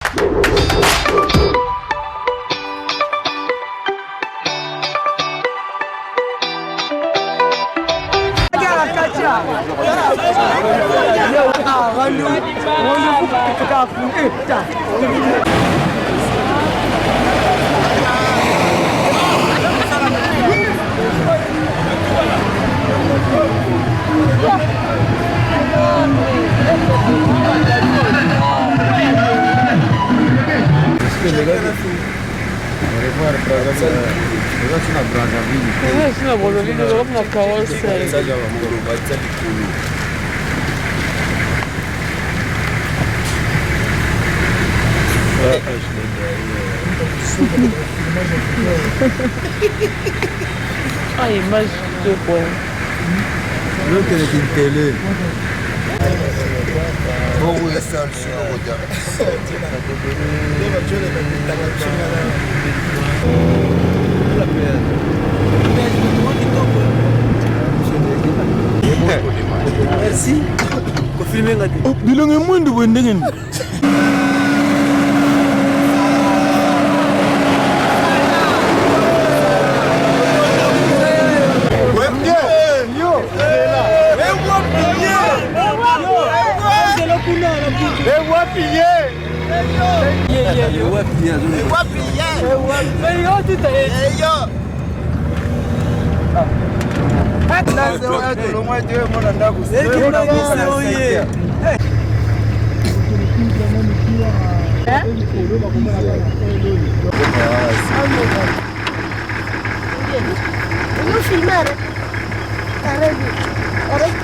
Ah, image kitoko. Lokele kintele. Bongo ya sal sur roda. Merci. Kofilme nga te. Bilongi mwindu boye ndenge nini? Nous filmer. Arrête. Arrête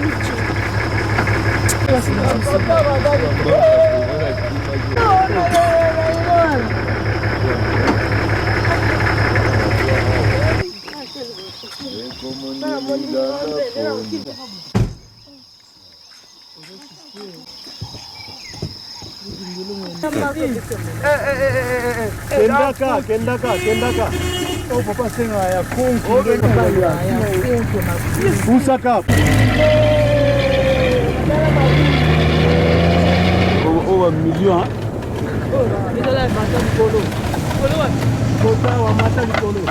Kendaka, kendaka, kendaka. Oh, papa senga ya konki. Usaka. Oh, million. Kota wa mata likolo.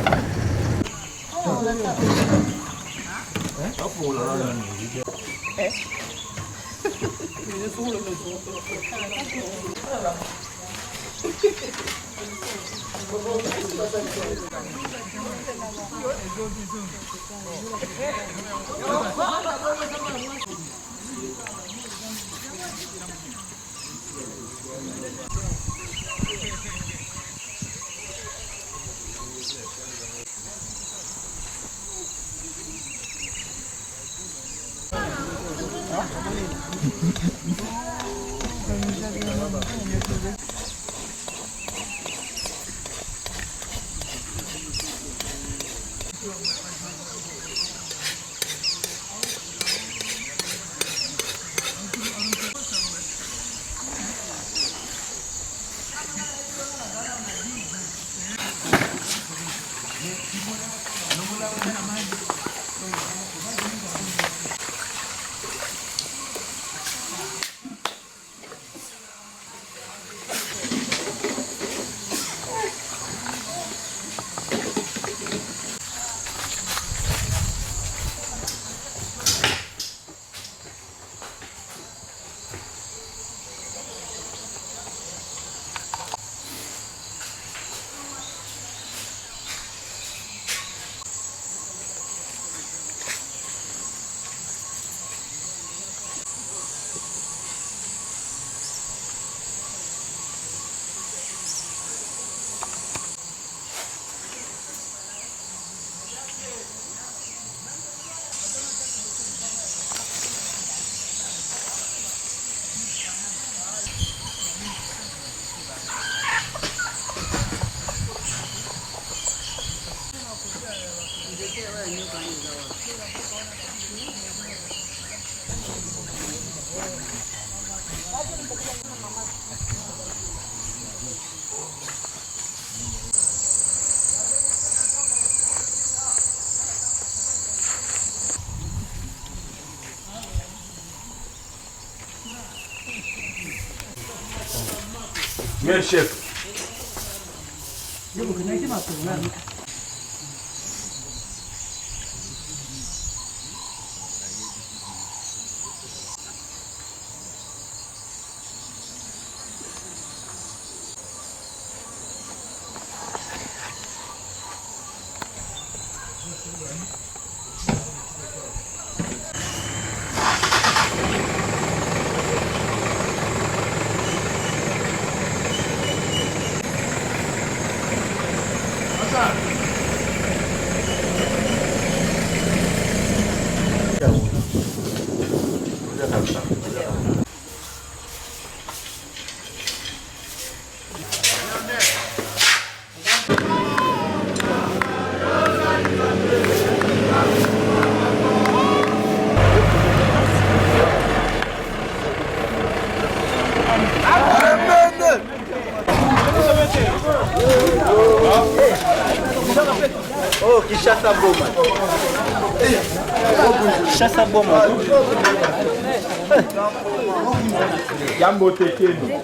Bien chef. Oh, Kinshasa Boma. Kinshasa Boma. Jambo tekeno.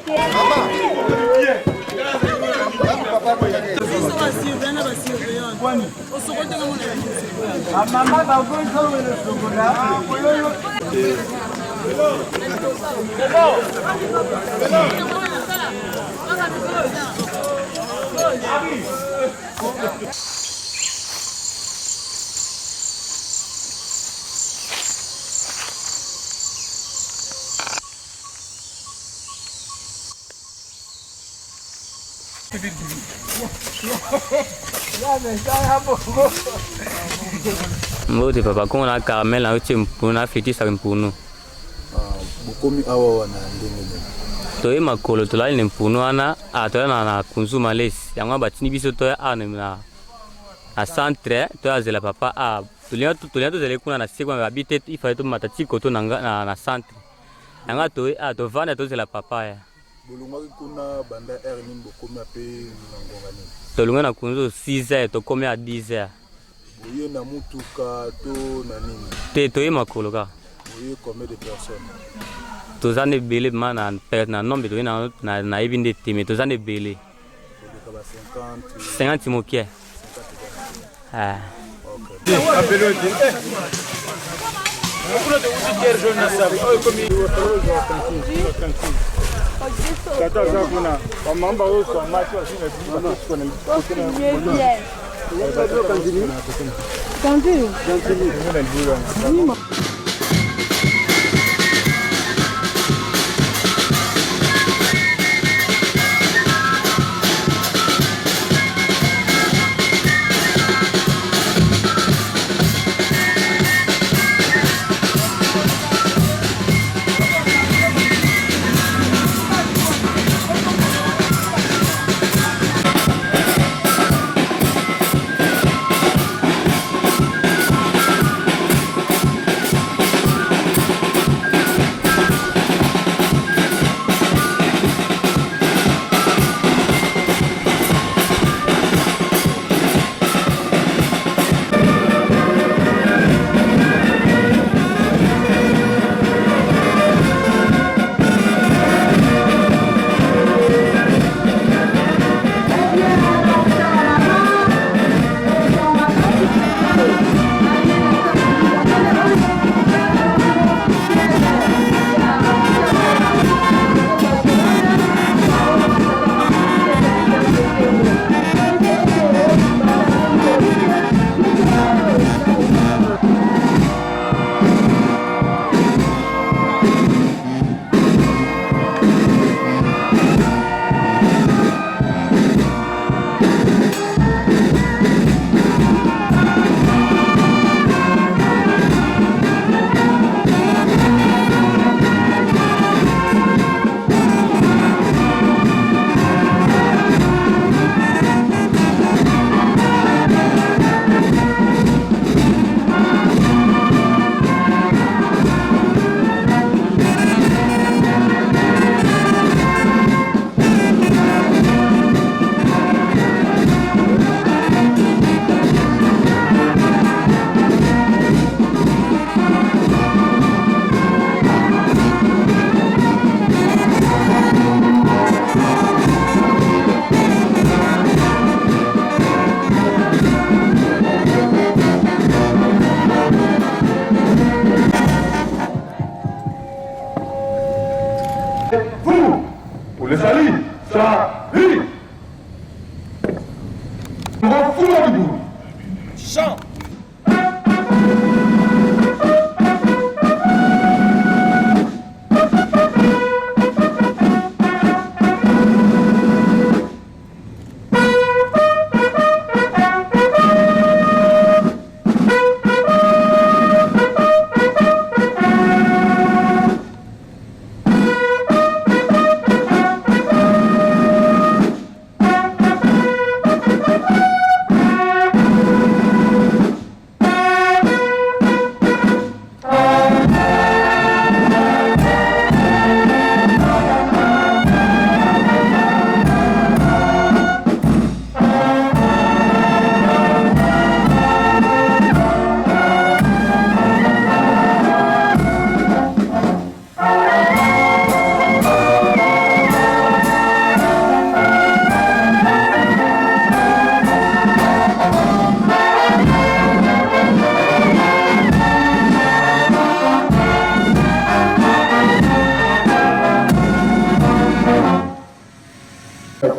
Mbote papa, kongo na Carmel nauti mpunu nafitisaka mpunu. Bokomi awa wana ndenge nini? Toye makolo, tolali na mpunu wana, toya na kunzu malesi yango batindi biso toya awa na centre, toya zela papa. Tolinga tozala kuna na se kuna, babi te, ifale tomata ti koto na centre yango. Toye awa, tovanda, tozela papa ya. Bolongwaki kuna banda heure nini? Bokomi ape na ngonga nini? Tolongwe na kunzu 6 heures, tokomi a 10 heures. Boye na mutuka to na nini? Te, toye makolo kaka. Boye combien de personnes? Toza na ebele ma na nombre toye nayebi nde te, mais toza na ebele. Koleka ba 50? 50 mokie. Tata aza kuna, bamama bazoswa mati. Salut. Refoulement du bout. Chant.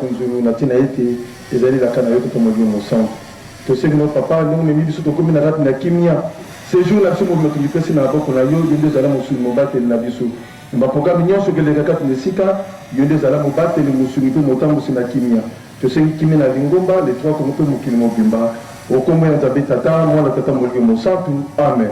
Kunzulu na ntina ete ezali elaka na yo Tata Molimo Mosantu. Tosengi na yo Papa, ndenge omemi biso tokomi na kati na kimia, sejour na biso mobimba tomipesi na maboko na yo, yo nde ozala mosungi mobateli na biso. Na ba programme nionso ekoleka kati na esika, yo nde zala mobateli, mosungi mpe motambusi na kimia. Tosengi kimia na lingomba, les trois Kongo mpe mokili mobimba. O kombo ya Nzambe Tata, Mwana, Tata Molimo Mosantu. Amen.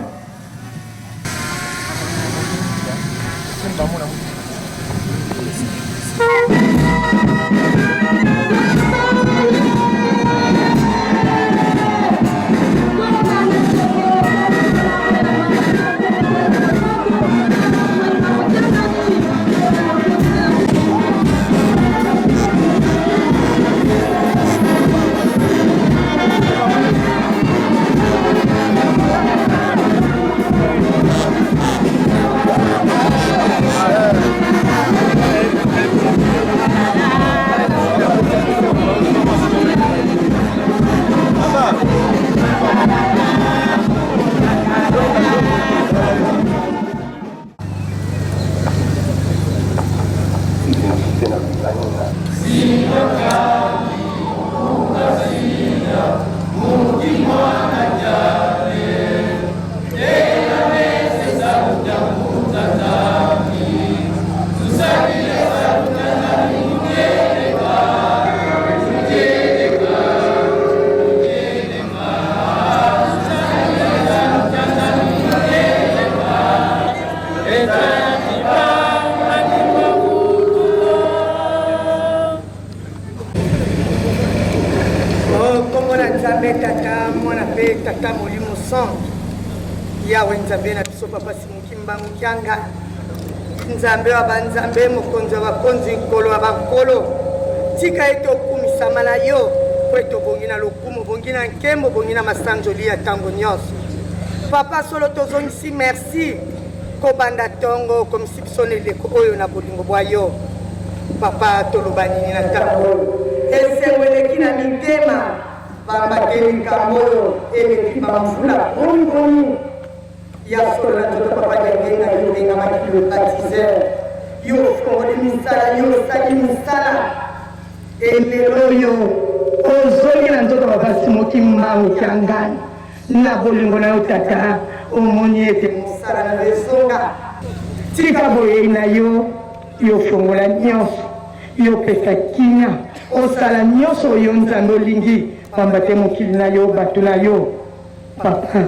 Nkombo na Nzambe Tata, Mwana mpe Tata Molimo Santu. Yawe Nzambe na biso, Papa Simon Kimbangu Kianga, Nzambe wa banzambe, mokonzi wa bakonzi, nkolo wa bankolo, tika ete okumisama na yo mpo ete obongi na lokumu, obongi na nkembo, obongi na masanjoli ya ntango nyonso. Papa, solo tozongisi merci kobanda ntongo okomisi biso na eleko oyo na bolingo bwa yo. Papa, toloba nini na ntango oyo? Esengo eleki na mitema, pamba te likambo oyo eleki bamvula boni boni. Ya solo na nzoto Papa Diangienda, yo obengamaki le baptiseur, yo ofongoli misala, yo osali misala. Elelo oyo ozongi na nzoto Papa Simon Kimbangu Kiangani, na bolingo na yo Tata, omoni ete mosala na yo ezonga. Tika boyei na yo, yo fongola nyonso, yo pesa kimia, osala nyonso oyo Nzambe olingi, pamba te mokili na yo, bato na yo. Papa,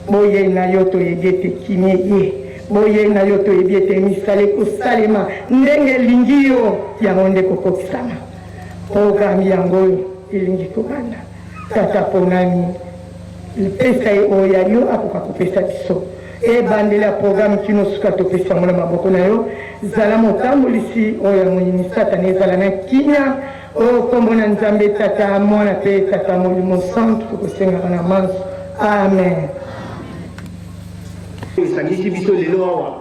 boyei na yo toyebi ete kimia eye. Boyei na yo toyebi ete misala ekosalema ndenge elingi yo, yango nde ekokokisama. Programme yango oyo elingi kobanda. Tata ponami, pesa ye oyo ya yo akoka kopesa biso. Ebandeli ya programme kino suka topesi yango na maboko na yo. Zala motambolisi oyo ya moyini Satana ezala na kimia. O kombo na Nzambe Tata, Mwana pe Tata Molimo Santu tokosengaka na manso. Amen. Esangisi biso lelo awa,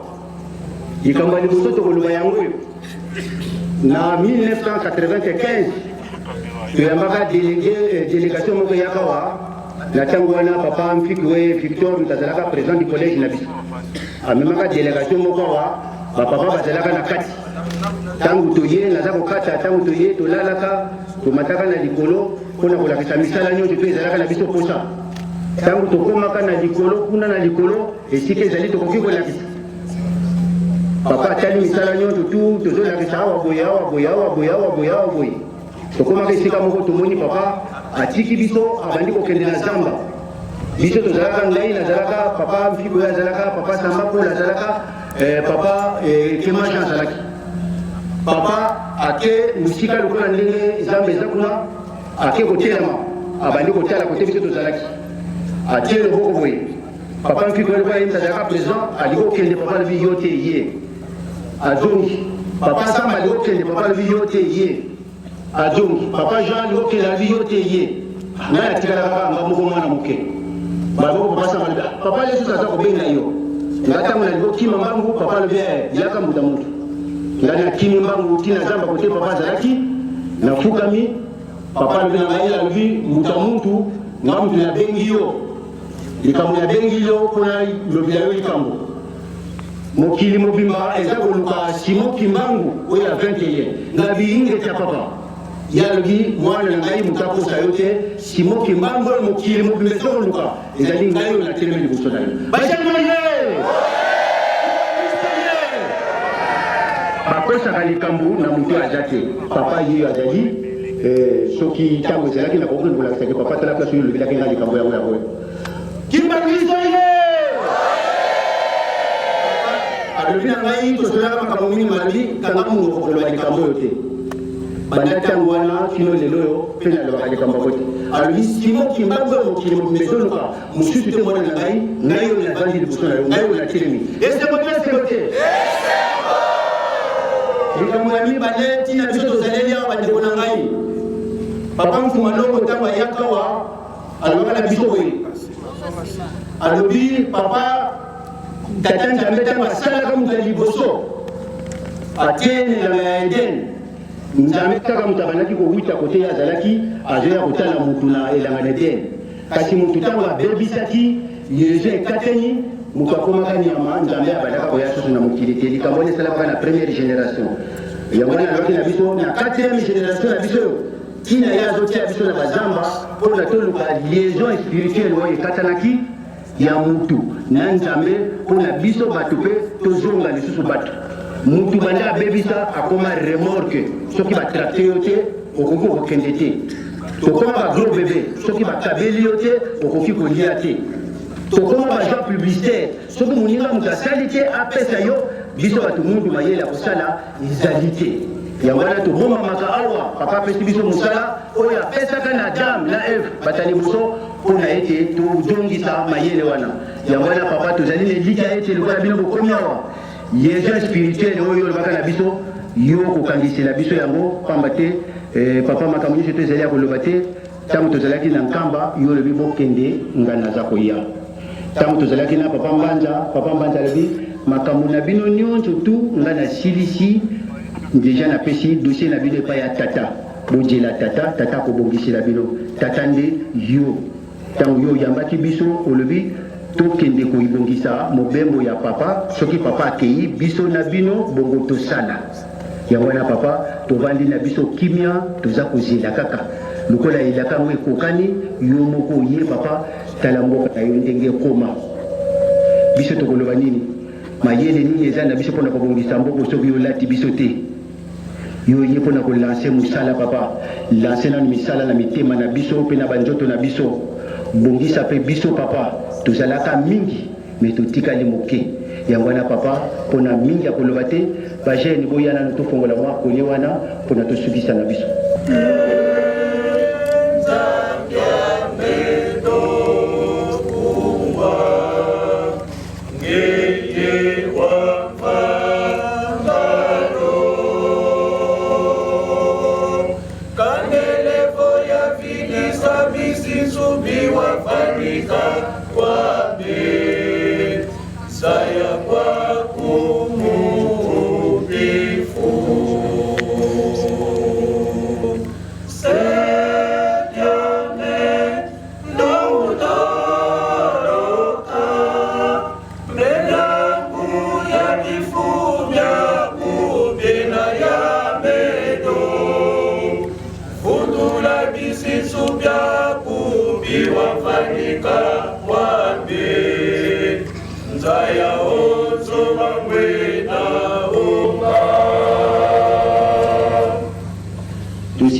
likambo ya liboso tokoloba yango oyo. Na 1995 toyambaka delegation moko eyaka awa. Na ntango wana papa Mfikwe Victor moto azalaka président du collège na biso, amemaka delegation moko awa, bapapa bazalaka na kati. Ntango toye, naza kokata, ntango toye tolalaka, tomataka na likolo mpo na kolakisa misala nyonso mpe ezalaka na biso mposa. Ntango tokomaka na likolo, kuna na likolo, esika ezali tokoki kolakisa. Papa atali misala nyonso tu, tozolakisa awa boye, awa boye, awa boye, awa boye, awa boye. Tokomaka esika moko tomoni papa atiki biso abandi kokende na zamba. Biso tozalaka, ngai nazalaka, papa Mfiko ye azalaka, papa Samba Paul azalaka, eh, papa eh, Kema Jean azalaki. Papa ake mosika lokola ndenge zamba eza kuna, ake kotelama, abandi kotala kote biso tozalaki. Atie loboko boye. Papa Mfiko ye lokola ye moto azalaka president, alingi kokende, papa alobi yo te ye. Azongi. Papa Samba alingi kokende, papa alobi yo te ye. Azongi. Papa Jean alingi kokende, alobi yo te ye. Ngai natikalaka kaka nga moko mwana moke. Baloboko papa Samba alobi, ah, papa Yesu aza kobenga yo. Nga ntango nalingi kokima mbangu, papa alobi, eh, yaka mbuta moto. Ngai nakimi mbangu ti na zamba kote papa azalaki, nafukami, papa alobi na ngai, alobi mbuta muntu, nga mutu nabengi yo. Likambo nabengi yo mpo nalobela yo likambo. Mokili mobimba eza koluka Simon Kimbangu oyo ya 21 na biyingeti ya papa. Ye alobi mwana na ngai moto akosa yo te, Simon Kimbangu oyo mokili mobimba eza koluka ezali ngai oyo natelemi liboso na yo. Bajambe ye! Bakosaka likambo na moto aza te. Papa ye oyo azali eh, soki ntango ezalaki na koki kolakisaki papa tala place oyo olobelaki ngai likambo yango yango oyo. Kimbanguiso ye! Alobi na ngai tosolaka makambo mingi malobi kanga monoko koloba likambo oyo te. Banda ntango wana kino lelo oyo mpe nalobaka likambo yango te. Alobi Simon Kimbangu oyo mokili mobimba ezoluka mosusu te mwana na ngai, ngai oyo navandi liboso na yo, ngai oyo natelemi. Esengo te, esengo te. Likambo ya mibale ntina biso tozaleli awa bandeko na ngai, Papa Mfuma Longo ntango ayaka awa alobaka na biso boye, alobi papa tata Nzambe ntango asalaka moto ya liboso atie na elanga ya Eden, Nzambe kaka moto abandaki kowuta kote ye azalaki azoya kotala moto na elanga na Eden. Kasi moto ntango abebisaki liaison ekateni, moto akomaka nyama, Nzambe abandaka koya susu na mokili te. Likambo wana esalamaka na première generation. Yango wana alobaki na biso na quatrième generation na biso oyo ntina ye azotia biso na bazamba mpo na toluka liaison spirituelle oyo ekatanaki ya mutu na Nzambe mpo na biso bato mpe tozonga lisusu bato. Mutu banda abebisa akoma remorque, soki batracte yo te okoki kokende te. Tokoma ba gros bebe, soki bakabeli yo te okoki kolia te. Tokoma ba agent publicitaire, soki moninga moto asali te apesa yo, biso bato mundu mayele ya kosala ezali te. Yango wana tobombamaka awa, papa apesi biso mosala oyo apesaka na Adam na Eve bato ya liboso mpo na ete tozongisa mayele wana. Yango wana papa, tozali na elikya ete lokola bino bokomi awa, liaison spirituelle oyo olobaka na biso, yo okokangisela biso yango, pamba te eh, papa, makambo nyonso to ezali ya koloba te. Ntango tozalaki na Nkamba, yo olobi bokende, nga naza koya. Ntango tozalaki na papa Mbanza, papa Mbanza alobi makambo na bino nyonso tu nga nasilisi deja, napesi dossier na bino epai ya tata, bojela tata, tata akobongisela bino. Tata nde yo. Ntango yo oyambaki biso olobi tokende koibongisa mobembo ya papa, soki papa akei biso na bino bongo tosala yango wana. Papa, tovandi na biso kimia, toza kozela kaka lokola elaka yango ekokani, yo moko oye. Papa, tala mboka na yo ndenge ekoma, biso tokoloba nini? Mayele nini eza na biso mpona kobongisa mboka soki olati biso te? Yo ye mpo na kolanse mosala, papa, lanse nanu misala na mitema na biso mpe na banzoto na biso. Bongisa mpe biso, papa. Tozalaka mingi me totikali moke. Yango wana papa, mpo na mingi ya koloba te, bajeune boya nanu tofongola mwa kolie wana mpo na tosukisa na biso.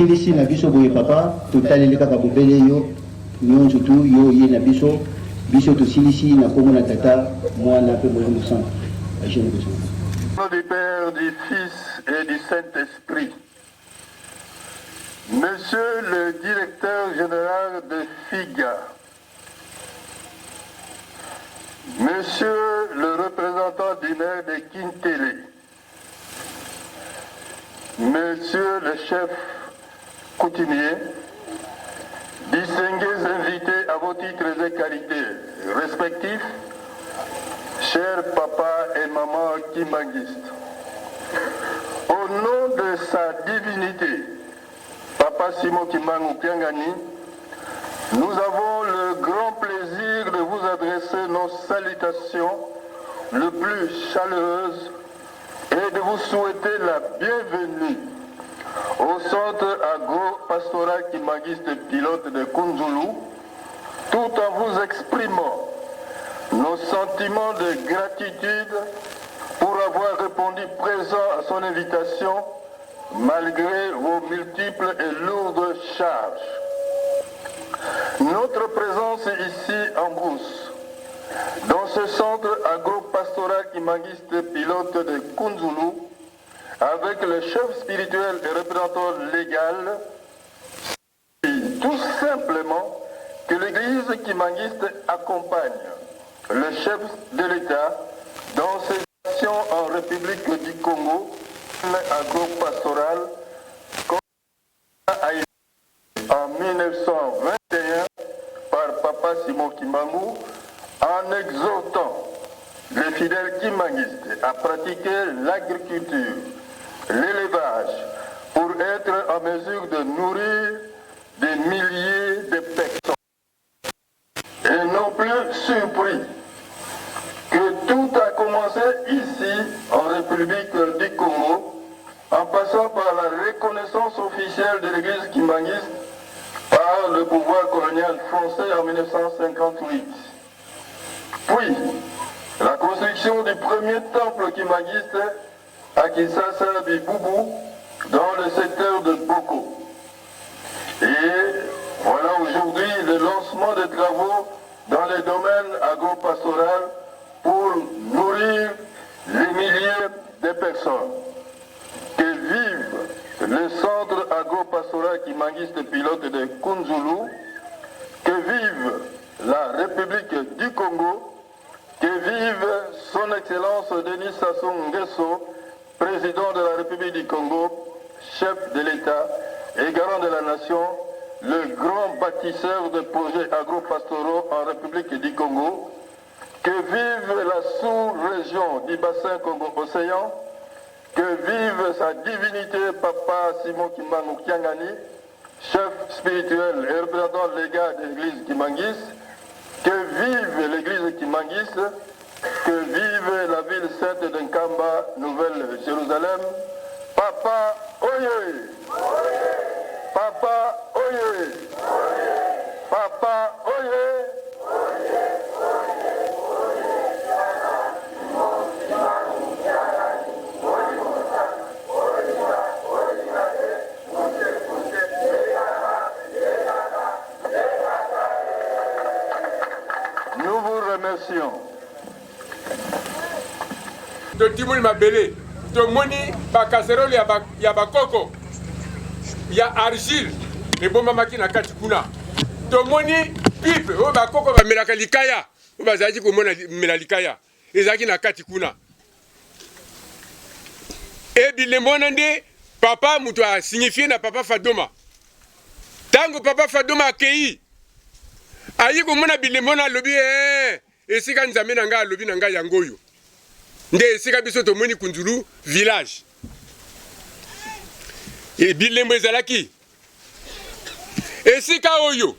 Tosilisi na biso boye papa, totaleli kaka bobele yo nionso tu yo oye na biso, biso tosilisi na kombo na Tata, Muana pe Molimo Santu. Ba jeunes bozonga. Au nom du Père, du Fils et du Saint-Esprit. Monsieur le directeur général de FIGA, Monsieur le représentant du maire de Kintélé, Monsieur le chef coutumier, distingués invités à vos titres et qualités respectifs, chers papa et maman kimbanguistes, au nom de sa divinité, Papa Simon Kimbangu Kiangani, nous avons le grand plaisir de vous adresser nos salutations les plus chaleureuses et de vous souhaiter la bienvenue au centre agro-pastoral kimbanguiste pilote de Kunzulu, tout en vous exprimant nos sentiments de gratitude pour avoir répondu présent à son invitation malgré vos multiples et lourdes charges. Notre présence ici en brousse, dans ce centre agro-pastoral kimbanguiste pilote de Kunzulu, avec le chef spirituel et représentant légal, tout simplement que l'église kimbanguiste accompagne le chef de l'État dans ses actions en République du Congo agro-pastoral comme a été en 1921 par Papa Simon Kimbangu en exhortant les fidèles kimbanguistes à pratiquer l'agriculture, l'élevage, pour être en mesure de nourrir des milliers de personnes. Et non plus surpris que tout a commencé ici, en République du Congo, en passant par la reconnaissance officielle de l'église kimbanguiste par le pouvoir colonial français en 1958. Puis, la construction du premier temple kimbanguiste à Kinshasa Biboubou, dans le secteur de Boko. Et voilà aujourd'hui le lancement des travaux dans le domaine agro-pastoral pour nourrir les milliers de personnes. Que vive le centre agro-pastoral kimbanguiste pilote de Kunzulu, que vive la République du Congo, que vive son Excellence Denis Sassou Nguesso, président de la République du Congo, chef de l'État et garant de la nation, le grand bâtisseur de projets agro-pastoraux en République du Congo, que vive la sous-région du bassin Congo-Océan, que vive sa divinité Papa Simon Kimbangu Kiangani, chef spirituel et représentant légal de l'église kimbanguiste, que vive l'église kimbanguiste, que vive la ville sainte de Nkamba, Nouvelle-Jérusalem. Papa Oye! Papa Oye! Papa Oye! Nous vous remercions. Totimoli mabele, tomoni bakaserole ya bakoko ya argile ebombamaki na kati kuna, tomoni pipe oyo bakoko bamelaka likaya, oyo bazalaki komona mela likaya ezalaki na kati kuna. E bilembo wana nde papa moto asignifie na papa Fadoma. Ntango papa Fadoma akei ayi komona bilembo wana, alobi ee, esika Nzambe na ngai alobi na ngai yango oyo nde esika biso tomoni Kunzulu village. E bilembo ezalaki esika oyo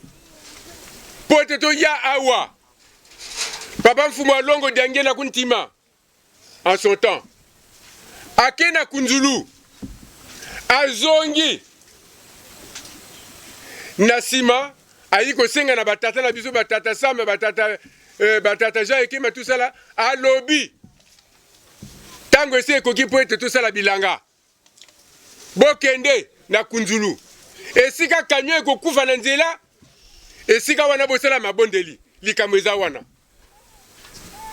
mpo ete toya awa. Papa Mfumu Alongo Diangienda Kuntima en son temps ake na Kunzulu, azongi na nsima ayi kosenga na batata na biso, batata Samba, batata Jean Ekema, tosala. Alobi ntango esi ekoki mpo ete tosala bilanga, bokende na Kunzulu. Esika camion ekokufa na nzela, esika wana bosala mabondeli, likambo eza wana.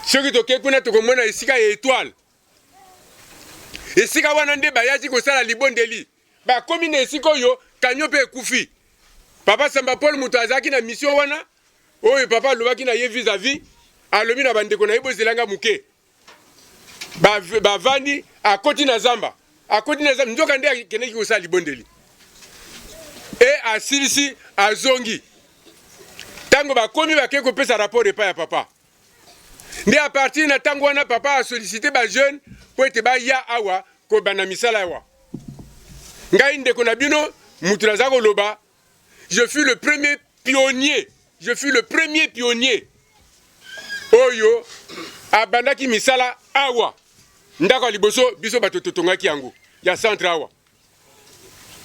Soki tokei kuna tokomona esika ya etoile. Esika wana nde bayaki kosala libondeli. Bakomi na esika oyo camion mpe ekufi. Papa Samba Paul moto azalaki na mission wana oyo papa alobaki na ye vis à vis, alobi na bandeko na ye bozela nga moke. Bavandi, akoti na zamba, akoti na zamba, nzoka nde akendeki kosala libondeli. E asilisi azongi. Tango bakomi bakei kopesa rapport epai ya papa. Nde a partir na tango wana papa a solliciter ba jeunes mpo ete baya awa kobanda misala awa. Ngai ndeko na bino mutu naza koloba, je fus le premier pionnier, je fus le premier pionnier oyo abandaki misala awa. Ndako ya liboso biso bato totongaki yango ya centre awa.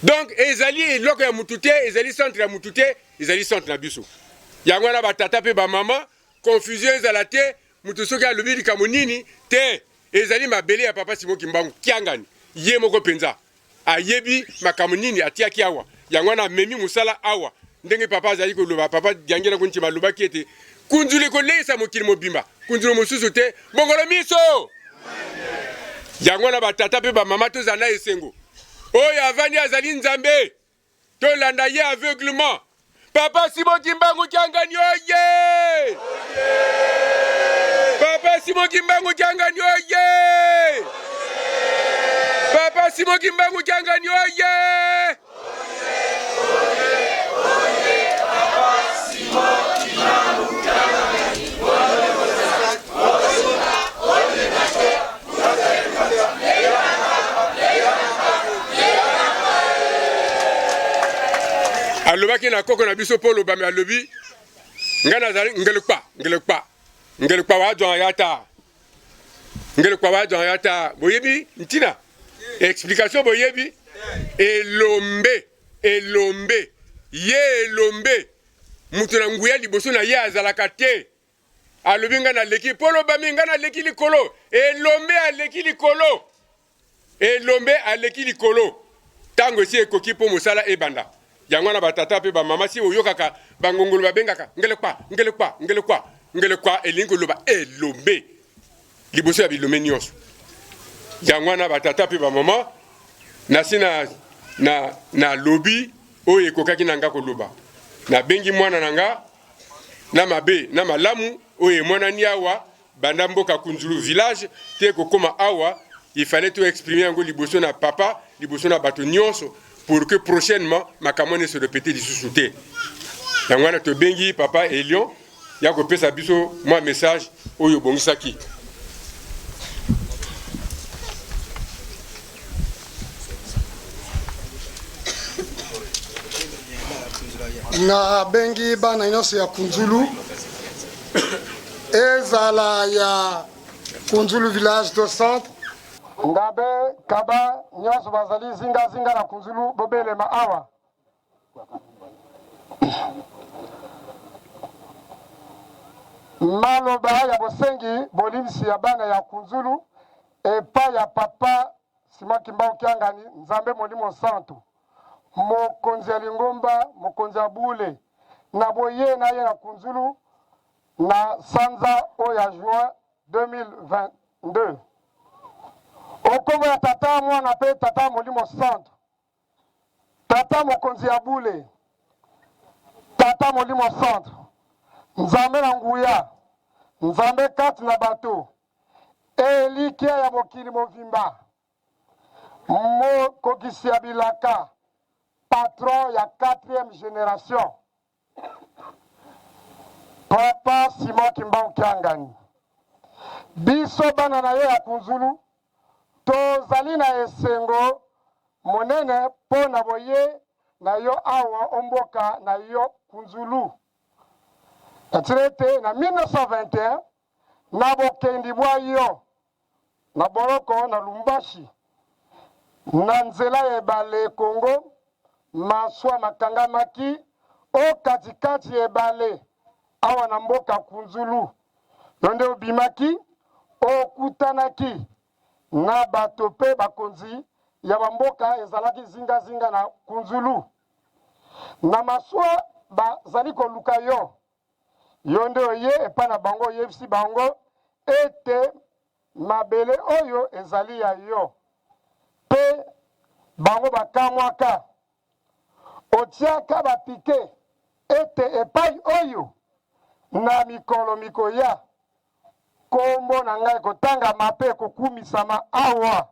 Donc ezali eloko ya mutu te, ezali centre ya mutu te, ezali centre na biso. Yango wana ba tata pe ba mama, confusion ezala te, mutu soki alobi likambo nini te, ezali mabele ya papa Simon Kimbangu Kiangani, ye moko penza ayebi makambo nini atiaki awa. Yango wana amemi mosala awa, ndenge papa azali koloba, papa Diangienda Kuntima alobaki ete kunzulu ekoleisa mokili mobimba, kunzulu mosusu te, bongolo miso. Yango wana ba tata pe ba mama tozala na esengo. Oyo avandi azali Nzambe. Tolanda ye aveuglement. Papa Simon Kimbangu Kiangani oye! Papa Simon Kimbangu Kiangani oye! Papa Simon Kimbangu Kiangani oye! Alobaki na koko na biso Polo Bame, alobi ngai nazali ngelekpa ngelekpa ngelekpa wa jɔn ya ta ngelekpa wa jɔn ya ta. Boyebi ntina explication? Boyebi elombe elombe ye elombe moto na nguya liboso na ye azalaka te. Alobi ngai naleki Polo Bami, ngai naleki likolo, elombe aleki likolo, elombe aleki likolo. Ntango esi ekoki mpo mosala ebanda. Yango wana batata mpe bamama, si oyokaka bangongolo babengaka ngelekwa ngelekwa ngelekwa ngelekwa, elingi koloba elombe liboso ya bilombe nyonso. Yango wana batata mpe bamama, nasi na, na, na lobi oyo ekokaki na nga koloba. Nabengi mwana na nga na mabe na malamu oyo emonani awa banda mboka Kunzulu village te kokoma awa, il fallait to exprimer yango liboso na papa, liboso na bato nyonso pour que prochainement makambo wana se répéter lisusu te. Yango wana tobengi papa Elion ya kopesa biso mwa message oyo obongisaki. Nabengi bana nyonso ya Kunzulu, ezala ya Kunzulu village to centre, Ngabe, Kaba, nyonso bazali zingazinga na Kunzulu, bobelema awa. Maloba ya bosengi bolimbisi ya bana ya Kunzulu epai ya papa Simon Kimbangu Kiangani, Nzambe Molimo Santu, mokonzi ya lingomba, mokonzi ya bule, na boye na ye na Kunzulu na sanza oyo ya juin 2022. O kombo ya Tata, Mwana pe Tata Molimo Santu. Tata mokonzi ya bule, Tata Molimo Santu, Nzambe na nguya, Nzambe kati na bato, Elikya ya mokili movimba, mokokisi ya bilaka, patron ya quatrième generation, Papa Simon Kimbangu Kiangani. Biso bana na yo ya Kunzulu tozali na esengo monene mpo na boye na yo awa o mboka na yo Kunzulu. Na ntina ete na 1921 na bokendi bwa yo na boloko na Lumbashi, na nzela ya ebale Congo, maswa makangamaki o kati kati ya ebale awa na mboka Kunzulu. Yo nde obimaki, okutanaki na bato mpe bakonzi ya ba mboka ezalaki zinga zinga na Kunzulu. Na masuwa bazali koluka yo. Yo nde oye epai na bango oyebisi bango ete mabele oyo ezali ya yo, mpe bango bakamwaka. Otiaka bapike ete epai oyo na mikolo mikoya nkombo na ngai ekotangama mpe ekokumisama awa.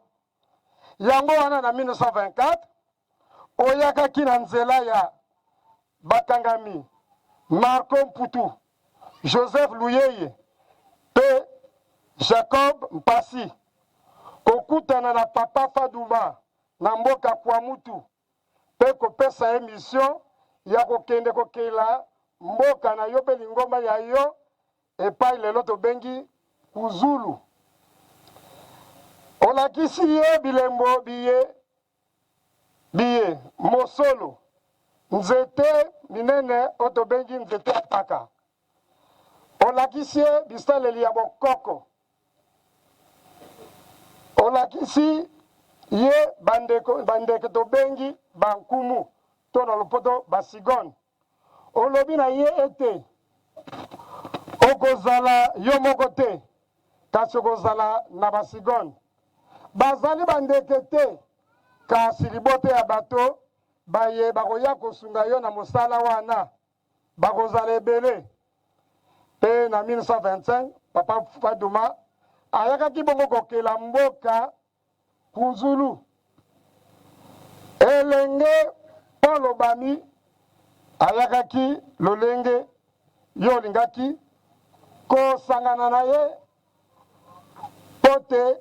Yango wana na 1924 oyakaki na nzela ya bakangami Marco Mputu, Joseph Luyeye mpe Jacob Mpasi kokutana na Papa Faduma na mboka Kwamutu mpe kopesa ye mission ya kokende kokela mboka na yo mpe lingomba lya yo epai lelo tobengi Kuzulu. Olakisi ye bilembo biye biye, mosolo, nzete minene oyo tobengi nzete ya mpaka. Olakisi ye bisaleli ya bokoko. Olakisi ye bandeko bandeke tobengi bankumu to na lopoto ba cigogne. Olobi na ye ete okozala yo moko te, kasi okozala na ba cigogne. Bazali bandeke te, kasi libota ya bato baye bakoya kosunga yo na mosala wana. Bakozala ebele. Mpe na 1925, Papa Faduma ayakaki bongo kokela mboka Kunzulu. Elenge Paul Obami ayakaki lolenge yo olingaki kosangana na ye mpo te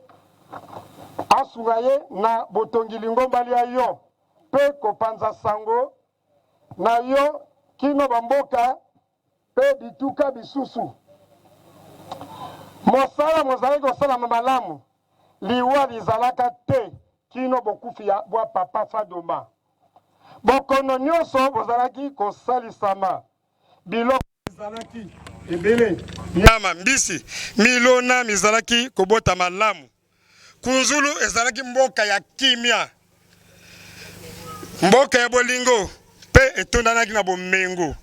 asunga ye na botongi lingomba lya yo mpe kopanza sango na yo kino bamboka mpe bituka bisusu. Mosala mozalaki kosalama malamu, liwa lizalaka te kino bokufi ya bwa Papa Fadoma. Bokono nyonso bozalaki kosalisama, biloko bizalaki ebele, nyama, mbisi, milona mizalaki kobota malamu. Kunzulu ezalaki mboka ya kimia, mboka ya bolingo mpe etondanaki na bomengo.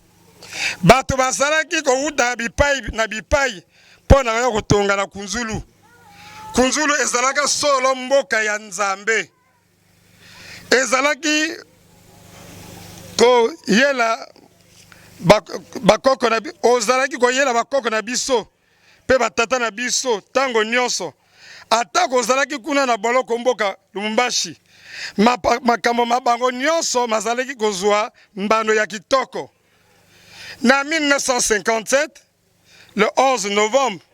Bato bazalaki kowuta bipai na bipai mpo na koya kotonga na Kunzulu. Kunzulu ezalaka solo mboka ya Nzambe. Ezalaki koyela bakoko na ozalaki koyela bakoko na biso mpe batata na biso ntango nyonso, atako ozalaki kuna na boloko mboka Lubumbashi. Makambo ma bango nyonso mazalaki kozwa mbano ya kitoko. Na 1957, le 11 novembre,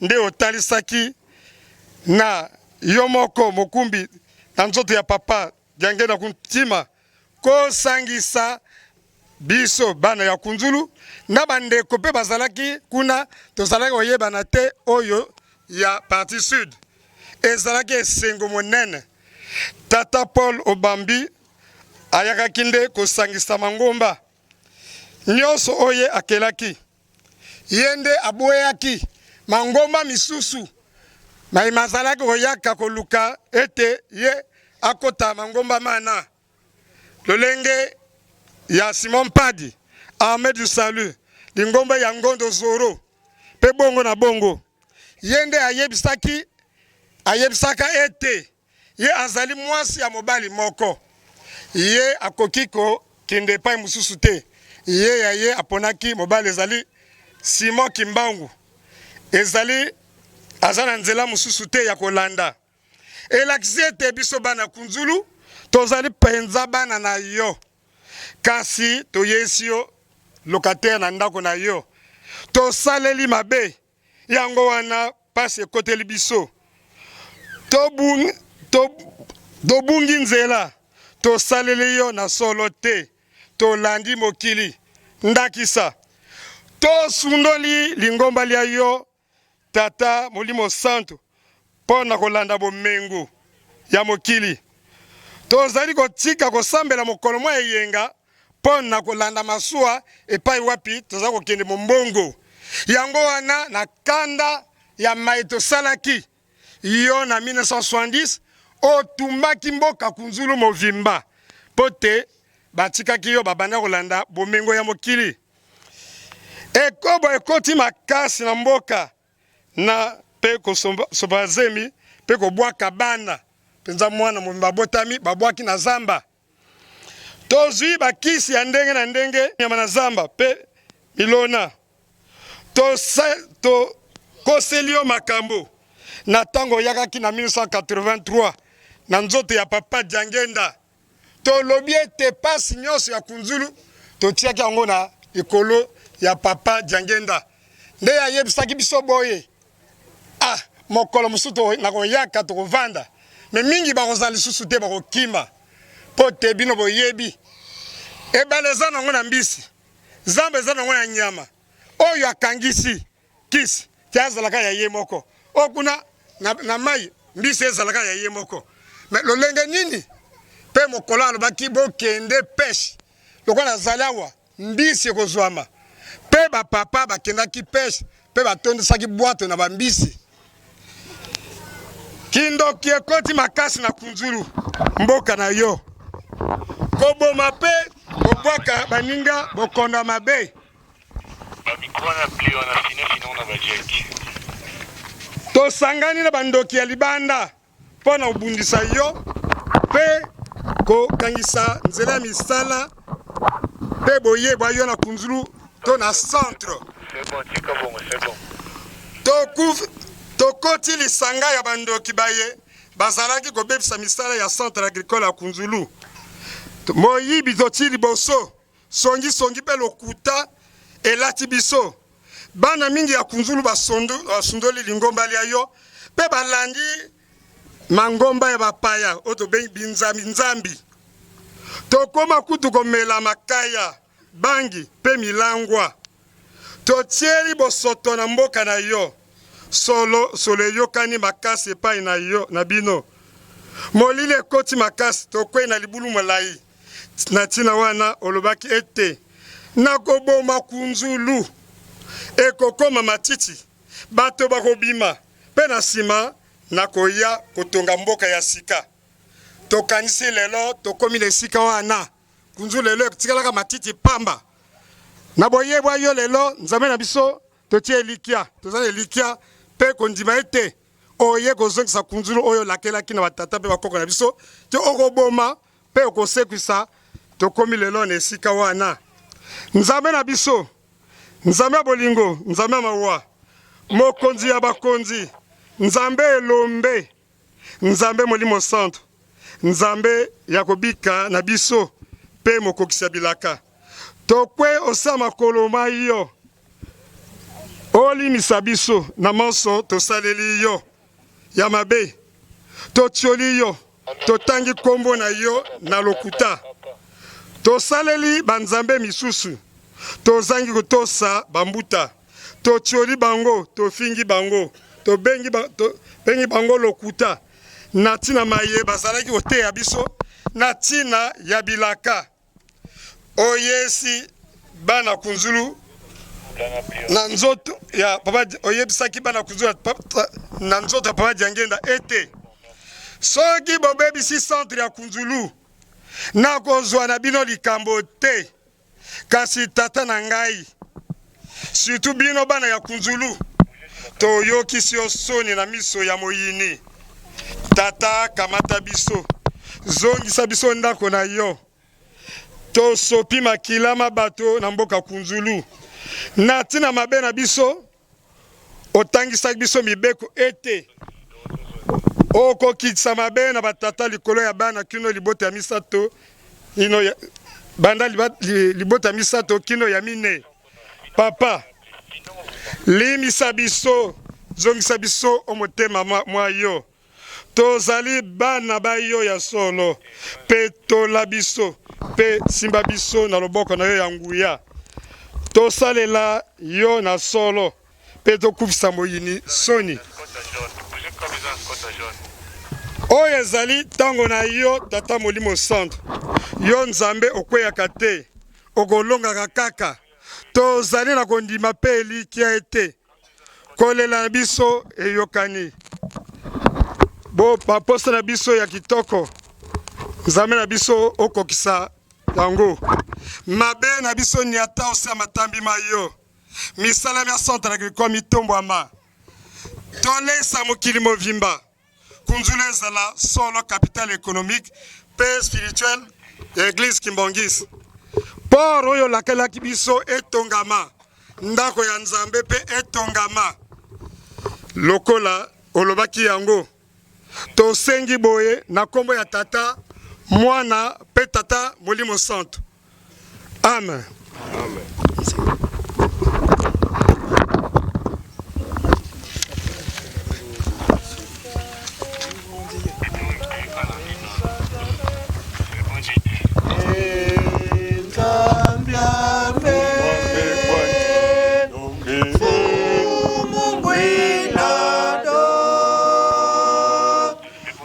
nde otalisaki na yo moko mokumbi na nzoto ya papa Diangienda Kuntima kosangisa biso bana ya Kunzulu na bandeko mpe bazalaki kuna, tozalaki koyebana te oyo ya partie sud. Ezalaki esengo monene. Tata Paul Obambi ayakaki nde kosangisa mangomba nyonso oyo ye akelaki. Ye nde aboyaki mangomba misusu maye mazalaki koyaka koluka ete ye akota mangomba mana, lolenge ya Simon Mpadi, Armee du Salut, lingomba ya Ngondo Zoro, mpe bongo na bongo. Ye nde ayebisaki ayebisaka ete Ye azali mwasi ya mobali moko. Ye akoki kokende epai mosusu te. Ye ya ye aponaki mobali ezali Simon Kimbangu. Ezali aza na nzela mosusu te ya kolanda. Elakisi ete biso bana Kunzulu tozali penza bana na yo. Kasi toyeisi yo locataire na ndako na yo. Tosaleli mabe. Yango wana pasi ekoteli biso, tobungi nzela, tosaleli yo na solo te, tolandi mokili. Ndakisa, tosundoli lingomba lya yo, Tata Molimo Santu, mpo na kolanda bomengo ya mokili. Tozali kotika kosambela mokolo mwa eyenga mpo na kolanda masuwa epai wapi tozali kokende mombongo. Yango wana na kanda ya maye tosalaki yo na 1970 otumbaki mboka Kunzulu movimba mpo te. batikaki yo babanda kolanda bomengo ya mokili. Ekobo ekoti makasi na mboka na mpe kosopa zemi mpe kobwaka bana mpenza, mwana mobimba abotami babwaki na zamba. Tozwi bakisi ya ndenge na ndenge nyama na zamba mpe milona. Tokoseli yo makambo na ntango oyakaki na 1983 na nzoto ya papa Diangenda. Tolobi ete pasi nyonso ya Kunzulu totiaki yango na likolo ya papa Diangenda. Nde ayebisaki biso boye, ah, mokolo mosusu nakoyaka tokovanda, me mingi bakozala lisusu te, bakokima mpo te bino boyebi ebale eza nango na mbisi, zamba eza nango na nyama. Oyo akangisi kisi te azalaka ya ye moko, oyo kuna na, na mai mbisi ezalaka ya ye moko. Me lolenge nini mpe mokolo alobaki bokende peshe, lokola nazali awa mbisi ekozwama. Mpe bapapa bakendaki peshe mpe batondisaki bwato na bambisi. Kindoki ekoti makasi na Kunzulu, mboka na yo. Koboma mpe kobwaka baninga bokono ya mabe. Tosangani na bandoki ya libanda mpo na kobundisa yo mpe kokangisa nzela ya misala mpe boye bwa yo na Kunzulu to na centre. Tokoti lisanga ya bandoki baye bazalaki kobebisa misala ya centre agricole ya Kunzulu. Moyibi totii liboso, songi songi mpe lokuta elati biso. Bana mingi ya Kunzulu basundoli lingomba lya yo mpe balandi mangomba ya bapaya oyo tobengi binzambi nzambi. Tokoma kutu komela makaya, bangi mpe milangwa. Totieli bosoto na mboka na yo. Solo, solo eyokani makasi epai na yo na bino. Molili ekoti makasi, tokwei na libulu molai. Na ntina wana olobaki ete, Nakoboma kunzulu, ekokoma matiti, bato bakobima, mpe na nsima nakoya kotonga mboka ya sika. Tokanisi lelo tokomi na esika wana. Kunzulu lelo etikalaka matiti pamba. Na boye bwa yo lelo, Nzambe na biso, totie elikya, toza na elikya mpe kondima ete oye kozongisa kunzulu oyo olakelaki na batata mpe bakoko na biso te okoboma mpe okosekwisa. Tokomi lelo na esika wana. Nzambe na biso, Nzambe ya bolingo, Nzambe ya mawa, Mokonzi ya bakonzi, Nzambe elombe, Nzambe Molimo Santu, Nzambe ya kobika na biso mpe mokokisi ya bilaka, tokwe osa makolo ma yo, olimisa biso na manso tosaleli yo ya mabe, totioli yo, totangi nkombo na yo na lokuta, tosaleli banzambe misusu, tozangi kotosa bambuta. Totioli bango, tofingi bango, tobengi, ba, tobengi bango lokuta na ntina maye bazalaki koteya biso na ntina ya bilaka. Oyesi bana kunzulu na nzoto ya papa, oyebisaki bana kunzulu na nzoto ya papa Diangenda ete soki bobebisi centre ya kunzulu nakozwa na bino likambo te. Kasi tata na ngai, surtout bino bana ya Kunzulu, toyokisi yo soni na miso ya moyini. Tata, kamata biso, zongisa biso ndako na yo. Tosopi makila ma bato na mboka Kunzulu na ntina mabe na biso. Otangisaki biso mibeko ete okokitisa mabe na batata likolo ya bana kino libota ya misato ino ya, banda libota ya misato kino ya minei. Papa, limbisa biso, zongisa biso o motema mwa yo. Tozali bana ba yo ya solo. Petola biso mpe simba biso na loboko na yo ya nguya. Tosalela yo na solo mpe tokufisa moyini soni. Oyo ezali ntango na yo, Tata Molimo Santu. Yo Nzambe okweyaka te, okolongaka kaka. Tozali na kondima mpe elikya ete Kolela na biso eyokani. Bo baposa na biso ya kitoko. Nzambe na biso okokisa. Yango mabe na biso nyata ose ya matambi ma yo. Misala mya centre agricole mitombwama. Tolesa mokili movimba. Kunzulu ezala solo capitale économique pe spirituelle ya eglise Kimbanguiste. Port oyo olakelaki biso etongama, ndako ya Nzambe pe etongama lokola olobaki yango. Tosengi boye na kombo ya Tata, Mwana pe Tata Molimo Santu. Amen. Amen.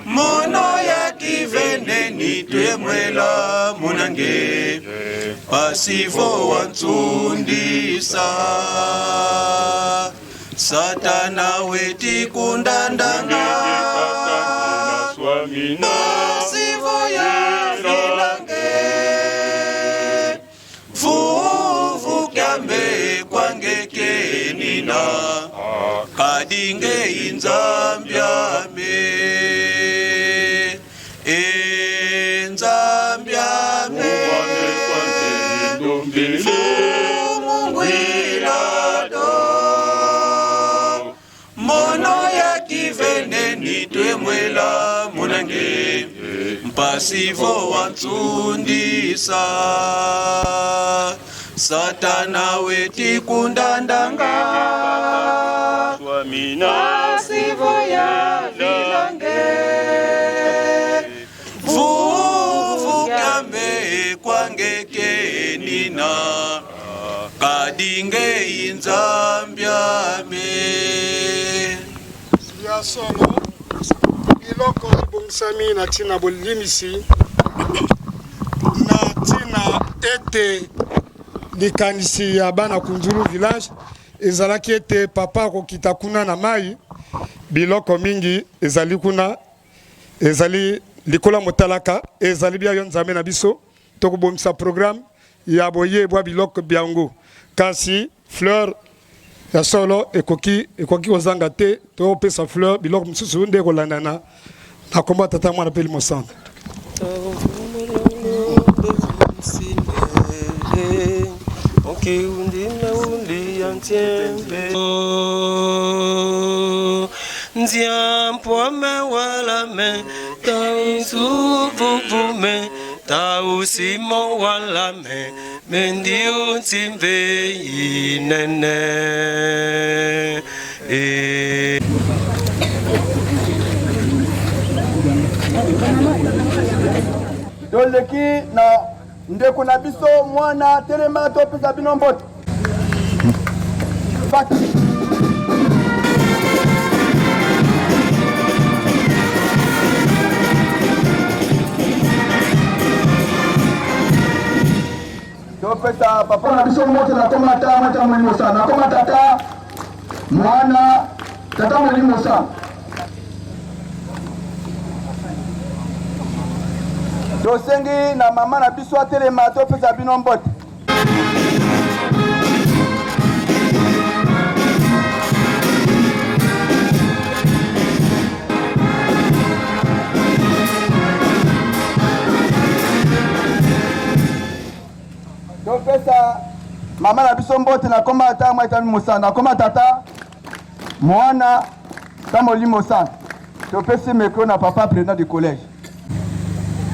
Mono ya kiveneni twemwela munange pasivo wantsundisa satana wetikundandanga pasivo ya vilange vuvu kyambe kwangekenina kadinge inzambyame inzambyame fumungwilado mono ya kiveneni twemwela munange mpasivo wantsundisa satana wetikundandanga pasivo ya vilange vuvukambe kwangekenina kadinge inzambyame Ya solo, biloko bibongisami na ntina bolimisi na ntina ete likanisi ya bana Kunzulu village ezalaki ete papa akokita kuna na mai, biloko mingi ezali kuna, ezali likolo ya motalaka, ezali bia yo Nzambe na biso, tokobongisa programme ya boye bwa biloko byango, kasi fleur ya solo ekoki ekoki kozanga te, tokopesa fleur biloko mosusu nde ekolandana na kombo ya Tata, Mwana mpe Elimo Santu. Toleki na ndeko na biso mwana telema topesa bino mbote. Topesa papa na biso mbote na koma ata mata molimo sa na koma tata mwana tata molimo sa. Tosengi na mama na biso atelema topesa bino mbote. Topesa mama na biso mbote na koma ata mwa etami mosana na koma tata mwana ta molimo santu. Topesi micro na papa président du collège.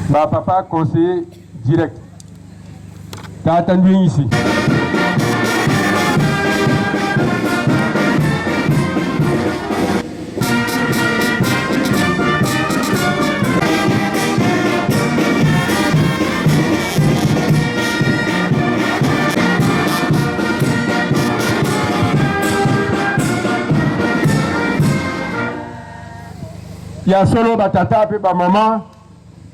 Ba papa conseiller direct tata ndwingisi. Ya solo ba tata pe ba mama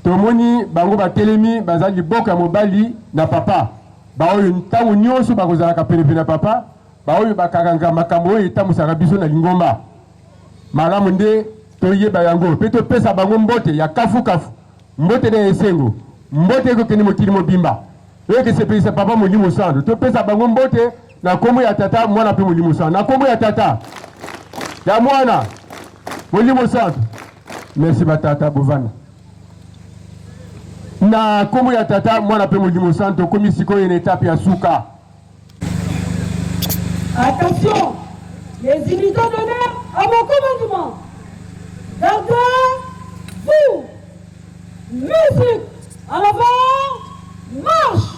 tomoni bango batelemi bazali liboko ya mobali na papa, baoyo ntango nyonso bakozalaka penepene na papa, baoyo bakangaka makambo oyo etambwisaka biso na lingomba. Malamu nde toyeba yango pe topesa bango mbote ya kafukafu, mbote na esengo. Mbote ekokende mokili mobimba. Oyo ekesepelisa Papa Molimo Santu. Topesa bango mbote na kombo ya Tata, Mwana mpe Molimo Santu. Na kombo ya Tata, ya Mwana, Molimo Santu. Merci batata, bovanda. Na kombo ya Tata, Mwana mpe Molimo Santu, tokomi sikoyo na etape ya suka. Attention, les unités d'honneur à mon commandement. Gardez vous. Musique en avant, marche.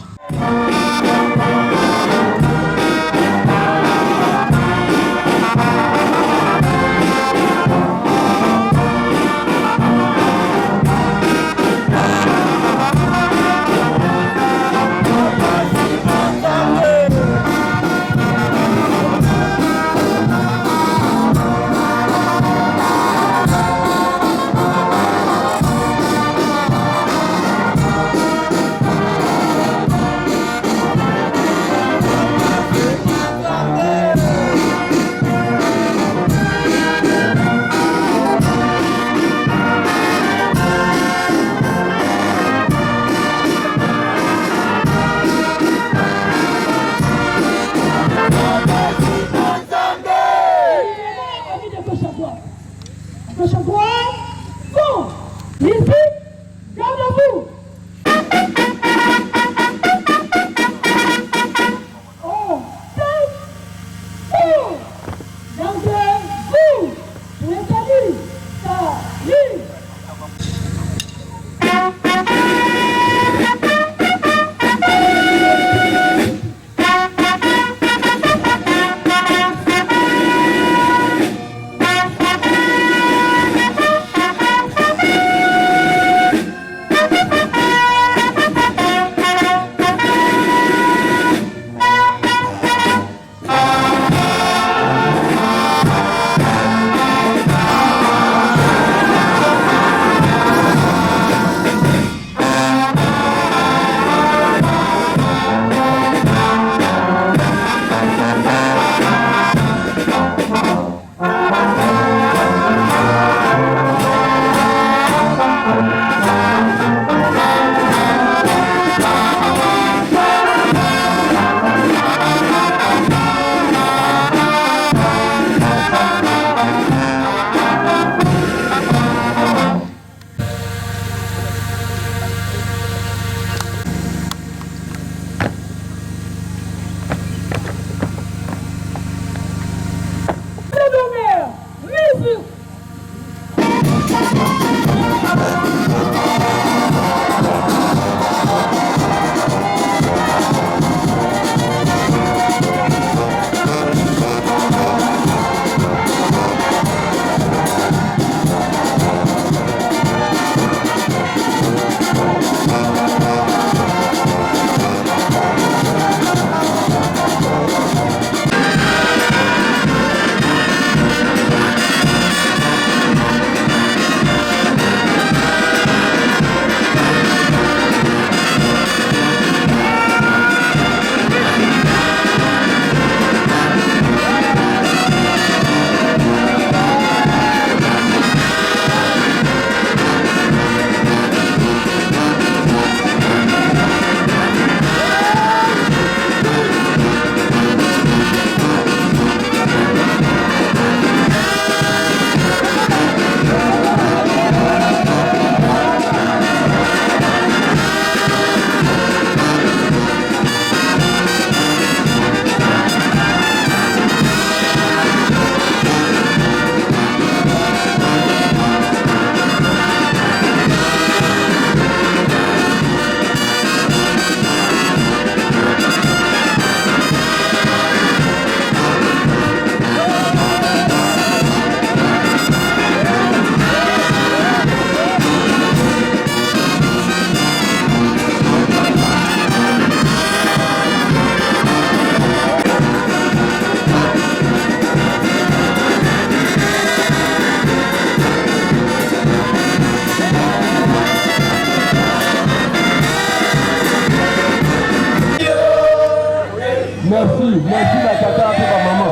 Merci, merci ba tata mpe ba mama.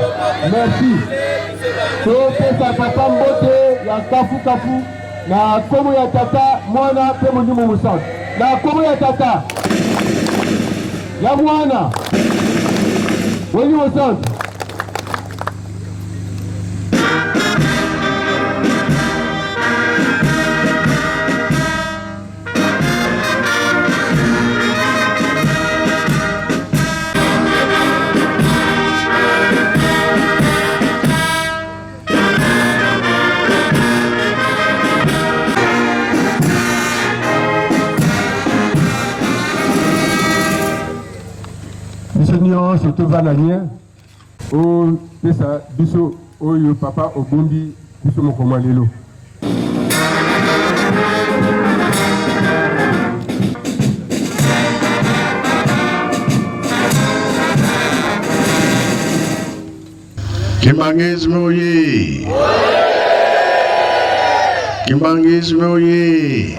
Merci. Topesa papa mbote ya kafu kafu na kombo ya tata, mwana mpe Molimo Mosantu. Na nkombo ya Tata, ya Mwana, Molimo Santu. Biso nyonso tovanda nye opesa biso oyo papa obombi biso mokolo mwa lelo. Kimbanguisme oye! Kimbanguisme oye!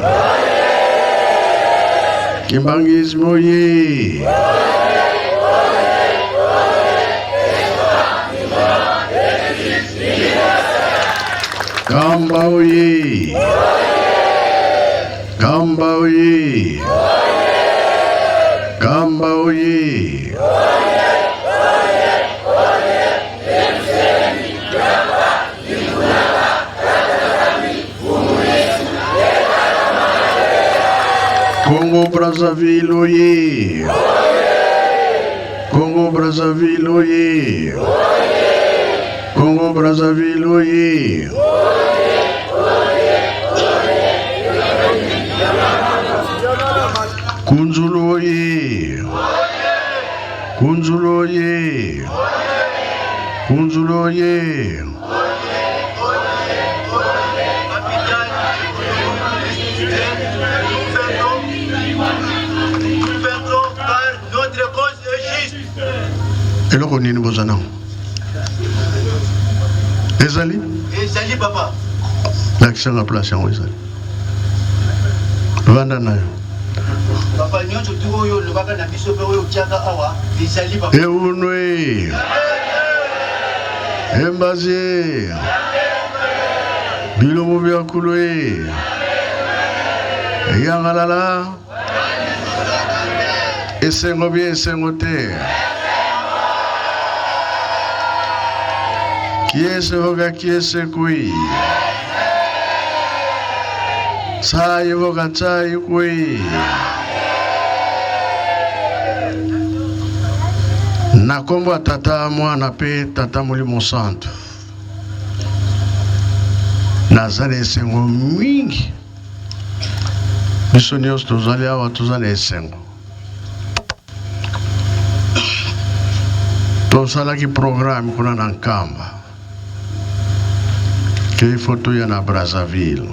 Kimbanguisme oye! Kamba oye! Kamba oye! Kamba oye! Congo Brazzaville oye! Congo Brazzaville oye! Congo Brazzaville oye! Kunzulu oye! Kunzulu oye! Kunzulu oye! Eloko nini boza nango? Ezali? Ezali papa. Lakisa nga place yango ezali. Vanda na yo. Papa nyonso tu oyo olobaka na biso mpe oyo otiaka awa ezali papa. Eunwe. Embazi. Bilombo bya kulwe. Yangalala. Esengo bie esengo te. Kiese voka kiese kui. Tsai voka tsai kui. Na nkombo ya Tata, Mwana mpe Tata Molimo Santu, naza na esengo mingi. Biso nyonso tozali awa toza na esengo. Tosalaki programme kuna na Nkamba ke il faut toya na Brazzaville.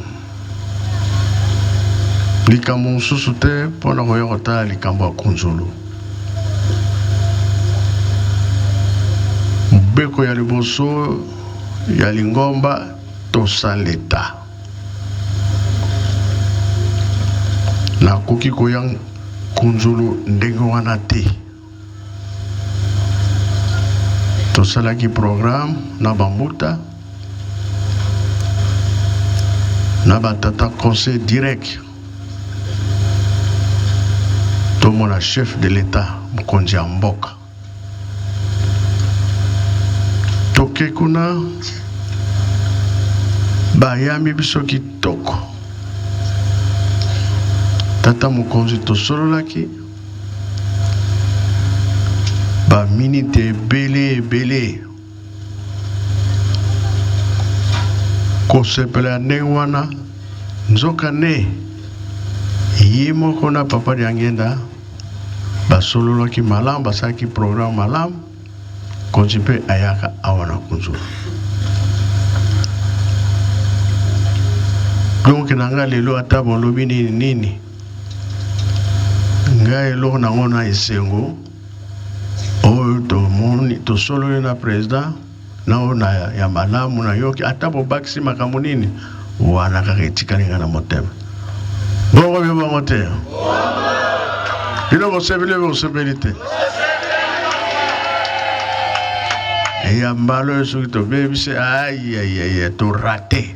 Likambo mosusu te mpo na koya kotala likambo ya Kunzulu. Mobeko ya liboso ya lingomba tosa leta. Nakoki koya Kunzulu ndenge wana te. Tosalaki programme na bambuta na batata conseil direct tomona chef de l'etat mokonzi ya mboka. Toke kuna bayambi biso kitoko. Tata mokonzi tosololaki ba minute ebele ebele kosepela ya ndenge wana nzoka nde ye moko na papa Diangenda basololaki malamu, basalaki programme malamu. Konzi mpe ayaka awa na Kunzulu. Donc na nga lelo ata bolobi nini nini, ngai eloko nango na esengo oyo tomoni tosololi na president na oyo na ya malamu nayoki, ata bobakisi makambo nini wana kaka etikali ngai na motema. Bongo bino bongo te? Bino bosepeli bosepeli te? Ya mbala oyo soki tobebisi ayayaya torate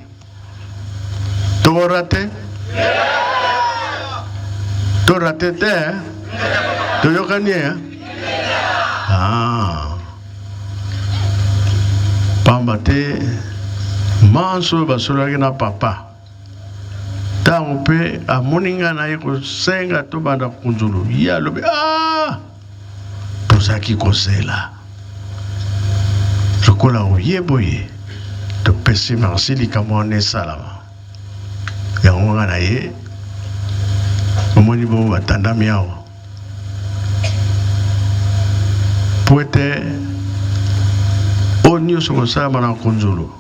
torate. To rate te eh? Toyokani eh? Ah. Pamba te manso oyo basololaki na papa ntango mpe amoni ngai na ye kosenga tobanda kunzulu ye alobi ah! Tozalaki kozela lokola oye boye topesi merci likambo wana esalama yango nga na ye omoni bongo batandami awa po ete oyo nyonso kosalama na nkunzulu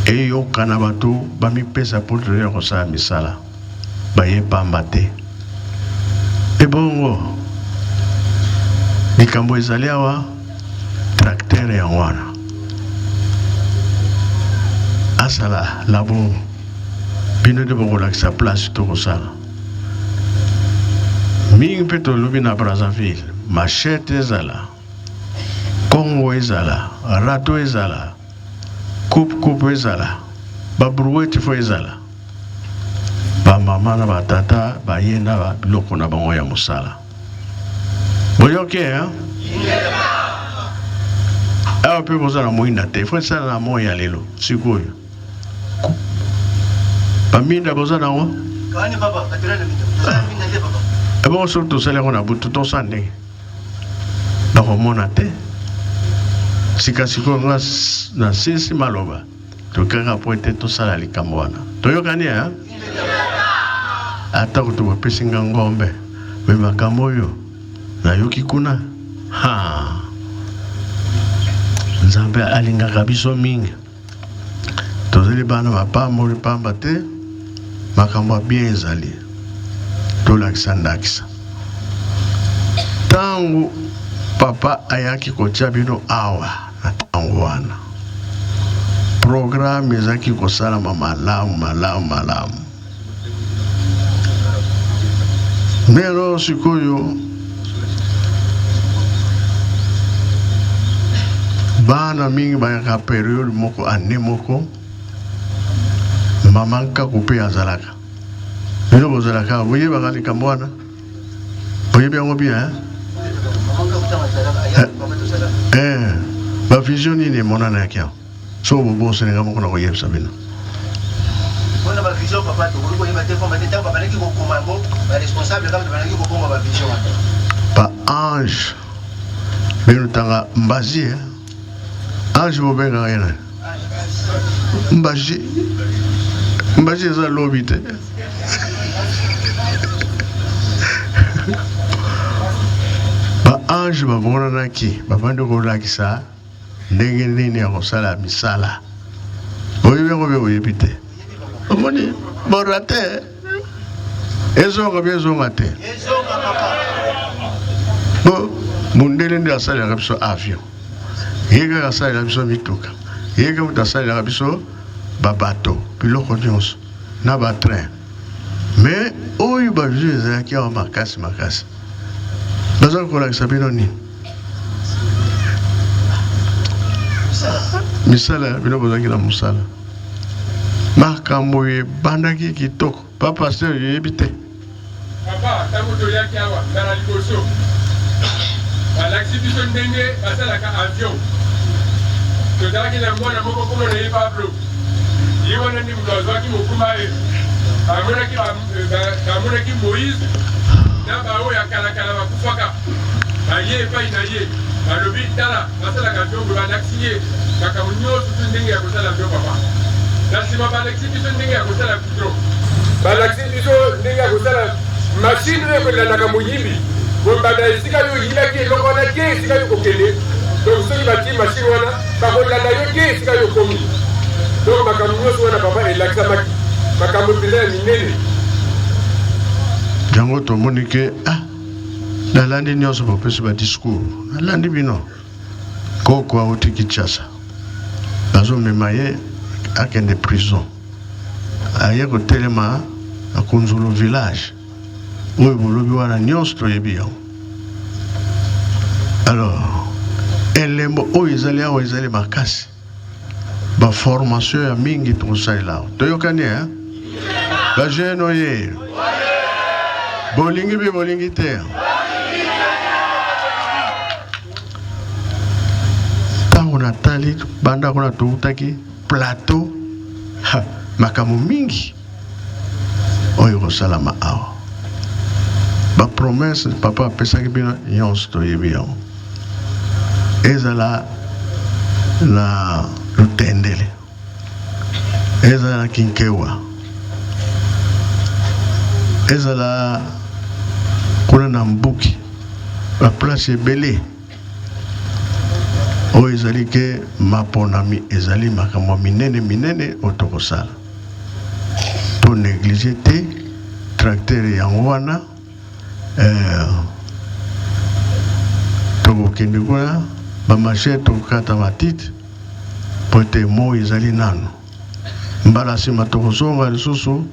eyokana bato bamipesa mpo toya kosala misala baye pamba te. Ebongo likambo ezali awa tracteur yango wana asala labo bino nde bokolakisa place tokosala mingi mpe tolobi na Brazzaville machete ezala Congo ezala rato ezala coupe coupe ezala ba brouette fo ezala ba mama na ba tata baye na ba biloko na bango ya mosala boyoki hein? Awa mpe boza na moinda te fo esala na moi ya lelo sikoyo baminda boza nango ebongo soki tosali yango na butu tosala ndenge bakomona te sika sikoyo nga nasilisi maloba Tokaka mpo ete tosala likambo wana. Toyokani eh? Ata kutu bopesi nga ngombe, me makambo oyo nayoki kuna, ha! Nzambe alingaka biso mingi. Tozali bana bapamboli pamba te makambo ya bien ezali. Tolakisa ndakisa. Ntango papa ayaki kotia bino awa na ntango wana, Programe ezalaki kosalama malamu malamu malamu. Mais alors sikoyo bana mingi bayaka periode moko année moko mama nkaku mpe azalaka bino bozalaka boyebaka likambo wana Oyebi yango bien hein? Eh, eh, ba vision nini emonanaki yango? Soki bobosani nga moko nakoyebisa bino. Mpona ba vision papa tokoki koyeba te pamba te ntango babandaki kokoma yango ba responsable kaka babandaki kobomba ba vision wana. Ba ange bino tanga mbazi eh? Ange bobengaka ye nani? Mbaji mbaji eza lobi te. Ba ange bamonanaki babandi kolakisa ndenge nini ya kosala misala. Oyebi yango mpe oyebi te. Omoni borate ezonga mpe ezonga te. Bo mundele nde asalelaka biso avion, ye kaka asalelaka biso mituka, ye kaka moto asalelaka biso babato, biloko nyonso na ba train. Mais oyo ba vision ezalaki awa makasi makasi, baza kolakisa bino nini? Misala bino bozalaki na mosala, makambo ebandaki kitoko. Pa pasteur yoyebi te. Papa tango toyaki awa mbala liboso balakisi biso ndenge basalaka avion tozalaki na mwana moko kombo na ye Pablo ye wana nde moto azwaki mokumba ye bamonaki bamonaki Moïse na baoyo ya kalakala bakufaka baye epai na ye balobi tala basalaka avion boye balakisi ye makambo nyonso tu ndenge ya kosala avion papa na nsima balakisi biso ndenge ya kosala goudron balakisi biso ndenge ya kosala mashine oyo ekolandaka moyibi kobanda esika yo oyibaki eloko wana te esika yo kokende donc soki batii mashine wana bakolanda yo te esika yo okomi donc makambo nyonso wana papa elakisamaki makambo mpenza ya minene yango tomoni ke ah, nalandi nyonso bopesi ba discours nalandi bino koko auti Kinshasa bazomema ye akende prison aye kotelema na Kunzulu village oyo bolobi wana nyonso toyebi yango alors elembo oyo ezali awa ezali makasi ba formation ya mingi tokosalela awa toyokani eh? ba jeune oye. Bolingi mpe bolingi te. Ntango natali banda kuna toutaki plateau, makambo mingi oyo ekosalama awa. Ba promesse papa apesaki bino nyonso toyebi yango. Ezala na Lutendele, ezala na Kinkewa, ezala kuna na Mbuki, ba place ebele oyo ezali ke maponami ezali makambo minene minene oyo tokosala. To negliger te tracteur yango wana. Eh, tokokende kuna ba machete tokokata matiti mpo ete moi ezali nano. Mbala nsima tokozonga lisusu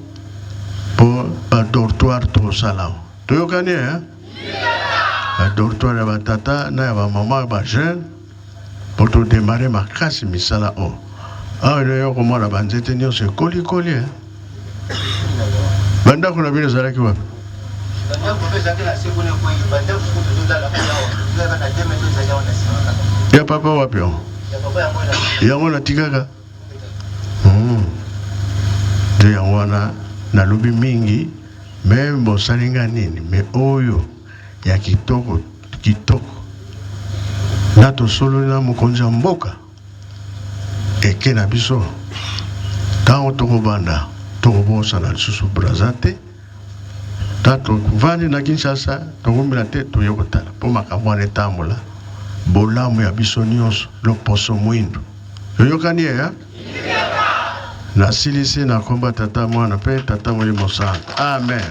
mpo ba dortoir tokosala yango. Toyokani eh? Ba dortoir ya batata na ya bamama ya bajeune mpo todemare makasi misala oyo. Awa yo komona banzete nyonso ekolikoli eh? Bandako na bino ezalaki wapi? Ya papa wapi yango? Yango natikaka nde yango wana nalobi mingi me bosali nga nini me oyo ya kitoko kitoko na tosololi na mokonzi ya mboka eke na biso ntango tokobanda tokobosana lisusu Braza te. Ta tovandi na Kinshasa tokombela te toye kotala mpo makambo wana etambola bolamu ya biso nyonso loposo mwindu toyokani ye nasilisi na komba tata mwana mpe tata molimo santo amen.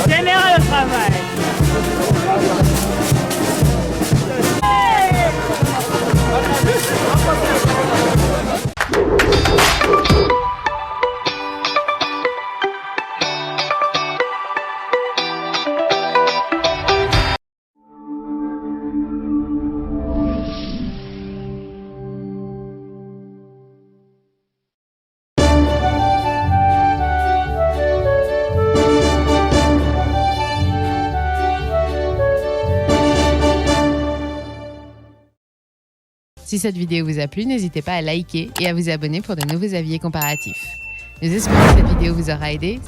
Général au travail. Si cette vidéo vous a plu, n'hésitez pas à liker et à vous abonner pour de nouveaux avis comparatifs. Nous espérons que cette vidéo vous aura aidé.